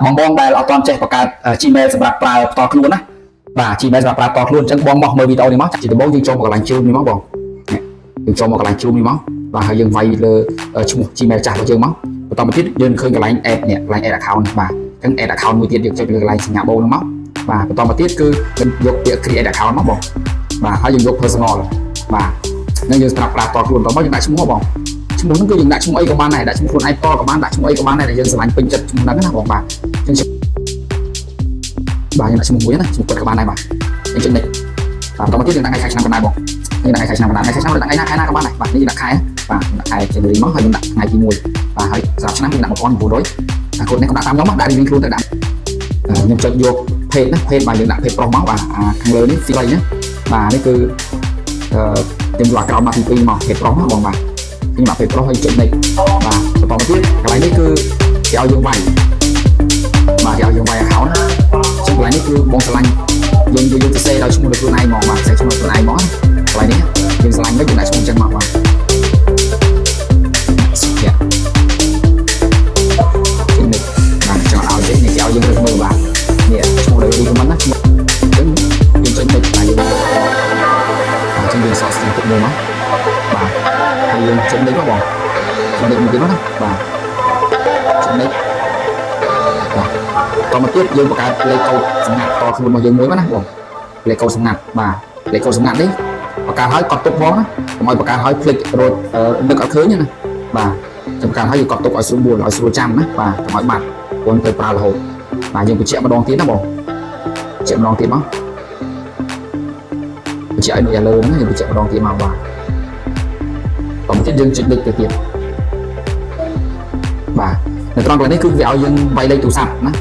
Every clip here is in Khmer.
បងបងដែលអត់ទាន់ចេះបង្កើត Gmail សម្រាប់ប្រើផ្ទាល់ខ្លួនណាបាទ Gmail សម្រាប់ប្រើផ្ទាល់ខ្លួនអញ្ចឹងបងមកមើលវីដេអូនេះមកជាដំបូងយើងចូលមកកន្លែងជ្រុំនេះមកបងនេះយើងចូលមកកន្លែងជ្រុំនេះមកបាទហើយយើងវាយលើឈ្មោះ Gmail ចាស់របស់យើងមកបន្តមកទៀតយើងឃើញកន្លែង add នេះកន្លែង add account បាទអញ្ចឹង add account មួយទៀតយើងចុចលើកន្លែងសញ្ញាបូកហ្នឹងមកបាទបន្តមកទៀតគឺយើងយកពាក្យ create account មកបងបាទហើយយើងយក personal បាទនឹងយើងសម្រាប់ប្រើផ្ទាល់ខ្លួនតមកយើងដាក់ឈ្មោះបងឈ្មោះហ្នឹងគឺយើងដាក់ឈ្មោះអីក៏បានដែរដាក់ឈ្មោះខ្លួនឯងផ្ទាល់ក៏បានដាក់ឈ្មោះអីក៏បានដែរដែលយើងស្រឡាញ់ពេញចិត្តឈ្មោះហ្នឹងណាបងបាទអញ្ចឹងបាទយើងដាក់ឈ្មោះមួយណាឈ្មោះពិតក៏បានដែរបាទយើងចុច next បាទបន្តមកទៀតយើងដាក់ថ្ងៃខែឆ្នាំកណ្ដាលបងយើងដាក់ថ្ងៃខែឆ្នាំកណ្ដាលថ្ងៃខែឆ្នាំដាក់ថ្ងៃណាខែណាក៏បានដែរបាទនេះយើងដាក់ខែបាទដាក់ខែ January មកហើយយើងដាក់ថ្ងៃទី1បាទហើយសម្រាប់ឆ្នាំយើងដាក់1900អាកូននេះក៏ដាក់តាមខ្ញុំមកដាក់រៀងៗខ្លួនទៅដាក់ខ្ញុំចុចយកភេទណាភេទបាទយើងដាក់ភេទប្រុសមកបាទអាខាងលើនេះស្រីណាបាទនេះគឺអឺខ្ញុំយកអាក្រោមមកទី2មកភេទប្រុសណាបងបាទខ្ញុំដាក់ភេទប្រុសហើយចុច next បាទបន្តមកទៀតកន្លែងនេះគឺគេឲ្យយើងវាយបាទគេឲ្យយើងវាយ account ណាអញ្ចឹងកន្លែងនេះគឺបងស្រឡាញ់យើងយើងយើងសរសេរដល់ឈ្មោះដល់ខ្លួនឯងហ្មងបាទសរសេរឈ្មោះខ្លួនឯងហ្មងណាកន្លែងនេះយើងស្រឡាញ់មិនយើងដាក់ឈ្មោះអញ្ចឹងមកបាទសុភ័ក្រចុច next បាទចង់ឲ្យទេនេះគេឲ្យយើងរើសមើលបាទនេះឈ្មោះដែល recommend ណាឈ្មោះអញ្ចឹងយើងចុច next បាទយើងអញ្ចឹងយើងសកស្ទីទុកមួយមកបាទហើយយើងចុច next មកបងចុច next មួយទៀតមកណាបាទចុច next បាទតមកទៀតយើងបង្កើតលេខកូដសម្ងាត់តខ្លួនរបស់យើងមួយមកណាបងលេខកូដសម្ងាត់បាទលេខកូដសម្ងាត់នេះបង្កើតហើយកត់ទុកផងណាកុំឲ្យបង្កើតហើយភ្លេចរត់នឹកអត់ឃើញណាបាទចាំបង្កើតហើយយើងកត់ទុកឲ្យស្រួលឲ្យស្រួលចាំណាបាទកុំឲ្យបាត់ព្រោះទៅប្រើរហូតបាទយើងបញ្ជាក់ម្ដងទៀតណាបងបញ្ជាក់ម្ដងទៀតមកបញ្ជាក់ឲ្យដូចឥឡូវហ្នឹងយើងបញ្ជាក់ម្ដងទៀតមកបាទតមកទៀតយើងចុចលេខទៅទៀតបាទនៅត្រង់កន្លែងនេះគឺវាឲ្យយើងវាយលេខទូរស័ព្ទណា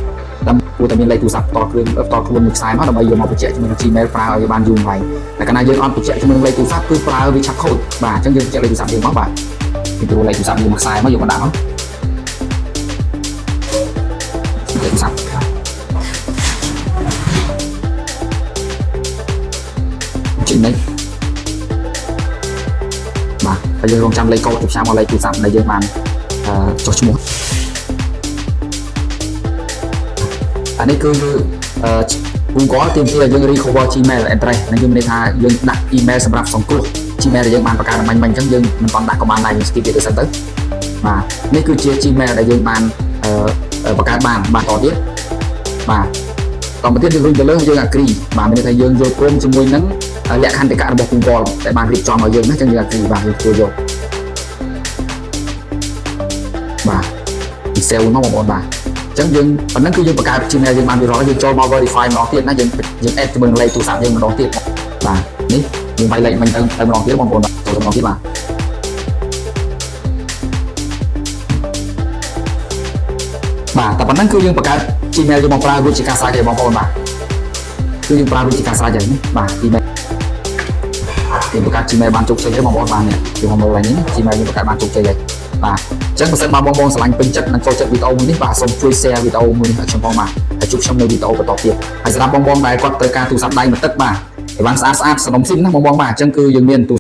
ដើម្បីគួរតែមានលេខទូរស័ព្ទផ្ទាល់គ្រឿងផ្ទាល់ខ្លួនមួយខ្សែមកដើម្បីយកមកបញ្ជាក់ជាមួយនឹង Gmail ប្រើឲ្យបានយូរអង្វែងតែកាលណាយើងអត់បញ្ជាក់ជាមួយនឹងលេខទូរស័ព្ទគឺប្រើវាឆាប់ខូចបាទអញ្ចឹងយើងបញ្ជាក់លេខទូរស័ព្ទយើងមកបាទពីព្រោះលេខទូរស័ព្ទយើងមួយខ្សែមកយកមកដាក់មកលេខទូរស័ព្ទចុចនេះបាទហើយយើងរងចាំលេខកូដទៅផ្សាយមកលេខទូរស័ព្ទដែលយើងបានអឺចុះឈ្មោះអានេះគឺអឺ Google ទាមទារឲ្យយើង recover Gmail address នឹងយើងមានន័យថាយើងដាក់ email សម្រាប់សង្គ្រោះ Gmail ដែលយើងបានបង្កើតមិញមិញអញ្ចឹងយើងមិនទាន់ដាក់ក៏បានដែរយើង skip វាទៅសិនទៅបាទនេះគឺជា Gmail ដែលយើងបានអឺបង្កើតបានបាទតទៀតបាទតទៅទៀតយើងរុញទៅលើយើង agree បាទមានន័យថាយើងយល់ព្រមជាមួយនឹងលក្ខន្តិកៈរបស់ Google ដែលបានរៀបចំឲ្យយើងណាអញ្ចឹងយើង agree បាទយើងទទួលយកបាទ save មកបងប្អូនបាទអញ្ចឹងយើងប៉ុណ្ណឹងគឺយើងបង្កើត Gmail យើងបានវារាល់យើងចូលមក verify ម្ដងទៀតណាយើងយើង add ជាមួយនឹងលេខទូរស័ព្ទយើងម្ដងទៀតបាទនេះយើងវាយលេខមិញទៅទៅម្ដងទៀតបងប្អូនបាទចូលទៅម្ដងទៀតបាទបាទតែប៉ុណ្ណឹងគឺយើងបង្កើត Gmail យើងមកប្រើរួចជាការស្រេចហើយបងប្អូនបាទគឺយើងប្រើរួចជាការស្រេចហើយនេះបាទ Gmail យើងបង្កើត Gmail បានជោគជ័យហើយបងប្អូនបាទនេះយើងមកមើលឡើងនេះ Gmail យើងបង្កើតបានជោគជ័យហើយបាទអញ្ចឹងបើសិនបើបងប្អូនស្រឡាញ់ពេញចិត្តនិងចូលចិត្តវីដេអូមួយនេះបាទសូមជួយ share វីដេអូមួយនេះឲ្យខ្ញុំផងបាទហើយជួបខ្ញុំនៅវីដេអូបន្តទៀតហើយសម្រាប់បងប្អូនដែលគាត់ត្រូវការទូរស័ព្ទដៃមួយទឹកបាទឲ្យបានស្អាតស្អាតសនំស៊ីមណាបងប្អូនបាទអញ្ចឹងគឺយើងមានទូ